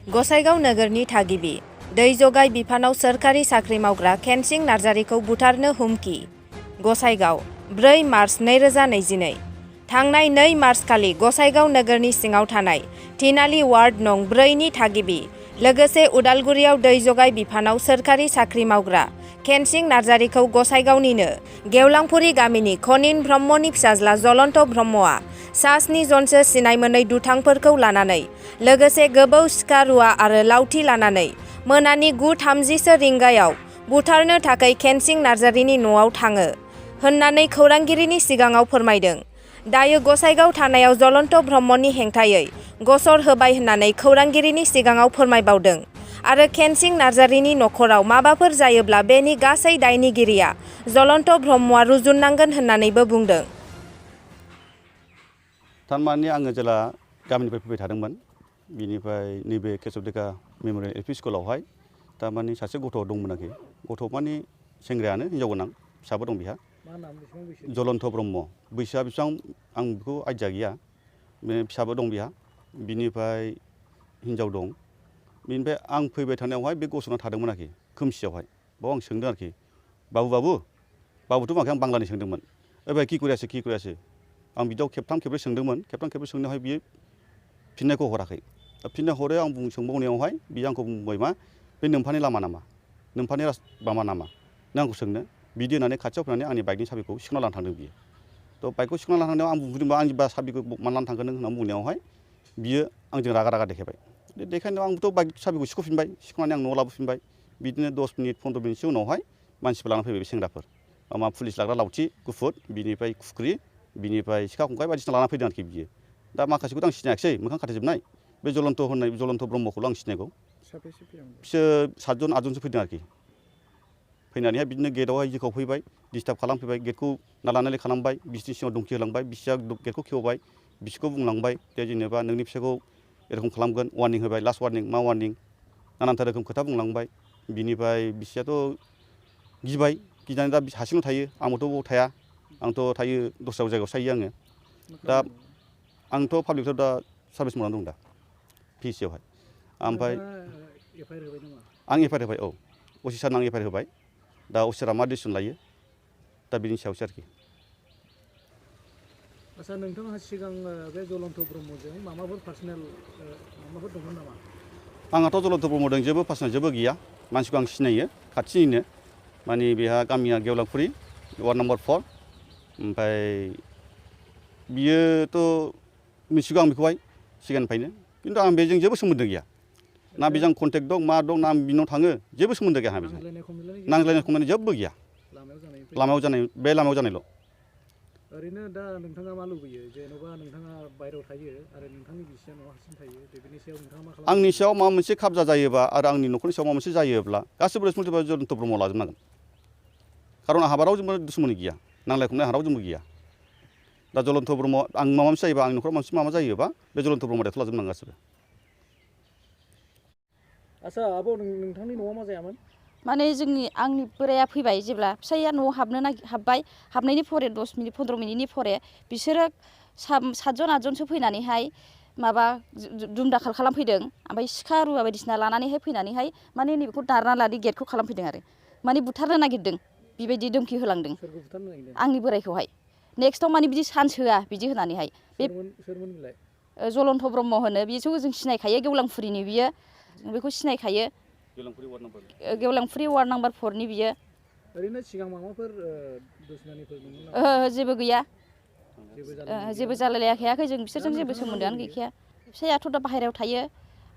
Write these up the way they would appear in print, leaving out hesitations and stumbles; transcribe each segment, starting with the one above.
गसाइगाव नोगोरनि थागिबि दै जगाय बिफानाव सोरखारि साख्रि मावग्रा केनसिं नार्जारिखौ बुथारनो हुमखि। गसाइगाव 4 मार्च 2022 थांनाय 2 मार्च खालि गसाइगाव नोगोरनि सिङाव थानाय थिनालि वार्ड नं 4 नि थागिबि लोगोसे उदालगुरियाव दै जगाय बिफानाव सोरखारि साख्रि मावग्रा केनसिं नार्जारिखौ गसाइगावनिनो गेवलांफुरि गामिनि खनिन ब्रह्मनि फिसाज्ला जलन्त ब्रह्मआ सा 7 जनसो सिनाय मोनै दुथांफोरखौ लानानै लोगोसे गोबौ सिखा रुवा आरो लावथि लानानै मोनानि 9:30 रिंगायाव बुथारनो थाखाय केनसिं नार्जारिनि न'आव थाङो होननानै खौरांगिरिनि सिगाङाव फोरमायदों। दायो गसाइगाव थानायाव जलन्त ब्रह्मनि हेंथायै गसर होबाय होननानै खौरांगिरिनि सिगाङाव फोरमायबावदों आरो केनसिं नार्जारिनि नखराव माबाफोर जायोब्ला बेनि गासै दायनिगिरिया जलन्त ब्रह्मआ रुजुननांगोन होननानैबो बुंदों। थारमाने आङो जेला गामिनिफ्राय फैबाय थादोंमोन बिनिफ्राय नैबे केशवदेखा मेम'रियेल एल पि स्कुलावहाय थारमाने सासे गथ' दंमोन आरोखि। गथ' माने सेंग्रायानो हिनजाव गोनां फिसाबो दं बिहा। जलन्त ब्रह्म बैसोआ बेसेबां आं बेखौ आइडिया गैया। फिसाबो दं बिहा बिनिफ्राय हिनजाव दं। बिनिफ्राय आं फैबाय थानायावहाय बे गसंना थादोंमोन आरोखि खोमसियावहाय। बाव आं सोंदों आरोखि बाबुथ' माखै आं बांलानि सोंदोंमोन। ओमफ्राय कि करियासो आं बिदियाव खेबथाम खेबब्रै सोंदोंमोन। खेबथाम खेबब्रै सोंनायावहाय बियो फिननायखौ हराखै। फिननाय हरो आं सोंबावनायावहाय बियो आंखौ बुंबाय मा बे नोम्फानि लामा नामा नोम्फानि माबा नामा नों आंखौ सोंनो बिदि होननानै खाथियाव फैनानै आंनि बाइकनि साबिखौ सिखना लाना थांदों बियो। थ' बाइकखौ सिखना लाना थांनायाव आं बुंदोंबा आंनि साबिखौ मानो लाना थांगोन नों होननानै बुंनायावहाय बियो आंजों रागा देखायबाय। देखायनायाव आंबोथ' बाइक साबिखौ सिख'फिनबाय। सिख'नानै आं न'आव लाबोफिनबाय। बिदिनो 10 मिनिट 15 मिनिटसो उनावहाय मानसिफोर लाना फैबाय बे सेंग्राफोर पुलिस लाग्रा लावथि गुफुर बिनिफ्राय खुख्रि बिनिफ्राय सिखा खंखाइ बायदिसिना लाना फैदों आरोखि बियो। दा माखासेखौथ' आं सिनायाखिसै मोखां खाथेजोबनाय बे जलन्त ब्रह्मखौल' आं सिनायगौ। बिसोर 7 जन 8 जनसो फैदों आरोखि। फैनानैहाय बिदिनो गेटआवहाय जोंखौ फैबाय डिस्टार्ब खालामफैबाय। गेटखौ नालानानै खालामबाय बिसिनि सिगाङाव धमखि होलांबाय। बिसिया गेटखौ खेवबाय बिसिखौ बुंलांबाय जे जेनेबा नोंनि फिसाखौ एरखम खालामगोन वार्निं होबाय। लास्ट वार्निं मा वार्निं नानानथा रोखोम खोथा बुंलांबाय। बिनिफ्राय बिसियाथ' गिबाय गिनानै दा हारसिंल' थायो। आंबोथ' बाव थाया आंथ' थायो दस्रा जायगायावसो थायो आङो। दा आंथ' पाब्लिकआव दा सार्भिस मावनानै दं दा PHC-आवहाय। ओमफ्राय आं एफ आइ आर होबाय। औ असि सारनो आं एफ आइ आर होबाय। दा असि सारा मा डिसिसन लायो दा बिनि सायावसो आरोखि। आच्छा नोंथाङा सिगां बे जलन्त ब्रह्मजों माबाफोर पार्सनेल माबाफोर दंमोन नामा? आंहाथ' जलन्त ब्रह्मजों जेबो पार्सनेल जेबो गैया। मानसिखौ आं सिनायो खाथिनिनो माने बेहा गामिया गेवलांफुरि वार्ड नम्बर 4। ओमफ्राय बियोथ' मिथिगौ आं बेखौहाय सिगांनिफ्रायनो खिन्थु आं बेजों जेबो सोमोन्दो गैया। ना बेजों कन्टेक्ट दं मा दं ना आं बिनाव थाङो जेबो सोमोन्दो गैया आंहा बेजों। नांज्लायनाय खमलायनाय जेबो गैया। बे लामायाव जानायल'। ओरैनो दा नोंथाङा मा लुबैयो जेन'बा नोंथाङा बायहेरायाव थायो आरो नोंथांनि बिसिया न'आव हारसिं थायो बेनि सायाव नोंथाङा मा खालामो? आंनि सायाव माबा मोनसे खाबजा जायोबा आरो आंनि न'खरनि सायाव माबा मोनसे जायोब्ला गासिबो रेसपन्सिबिलिटिखौ जलन्त ब्रह्मआव लाजोबनांगोन। खारन आंहा रावजोंबो दुसमनि गैया नांलाय खमलाय आंहा रावजोंबो गैया। दा जलन्त ब्रह्म आं माबा मोनसे जायोबा आंनि न'खराव माबा जायोबा बे जलन्त ब्रह्म दायथ' लाजोबनांगोन गासिबो। आच्छा आब' नोंथांनि न'आव मा जायामोन? माने आंनि बोराया फैबाय जेब्ला फिसाइया न'आव हाबबाय हाबनायनि फरे 10 मिनिट 15 मिनिटनि फरे बिसोरो 7 जन 8 जनसो फैनानैहाय माबा दुम दाखाल खालामफैदों। ओमफ्राय सिखा रुवा बायदिसिना लानानैहाय फैनानैहाय माने नैबेखौ दारना लानानै गेटखौ खालामफैदों आरो माने बुथारनो नागिरदों बेबायदि धमखि होलांदों। सोरखौ बुथारनो नागिरदों? आंनि बोराइखौहाय। नेक्स्टआव माने बिदि चान्स होआ बिदि होनानैहाय बे सोरमोन बिलाय? जलन्त ब्रह्म होनो बेखौ जों सिनायखायो गेवलांफुरिनि बियो बेखौ सिनायखायो। गेवलांफुरि वार्ड नाम्बार 4 नि बियो। ओरैनो सिगां माबाफोर दुश्मनिफोर दंमोन नामा? ओहो जेबो गैया। जेबो जालायलायाखै जों बिसोरजों जेबो सोमोन्दोआनो गैखाया। फिसाइयाथ' दा बाहेरायाव थायो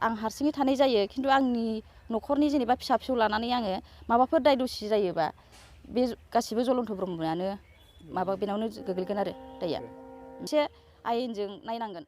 आं हारसिङै थानाय जायो खिन्थु आंनि न'खरनि जेनेबा फिसा फिसौ लानानै आङो माबाफोर दाय दसि जायोबा बे गासिबो जलन्त ब्रह्मआनो बेनावनो गोग्लैगोन आरो दायआ। मोनसे आयेनजों नायनांगोन।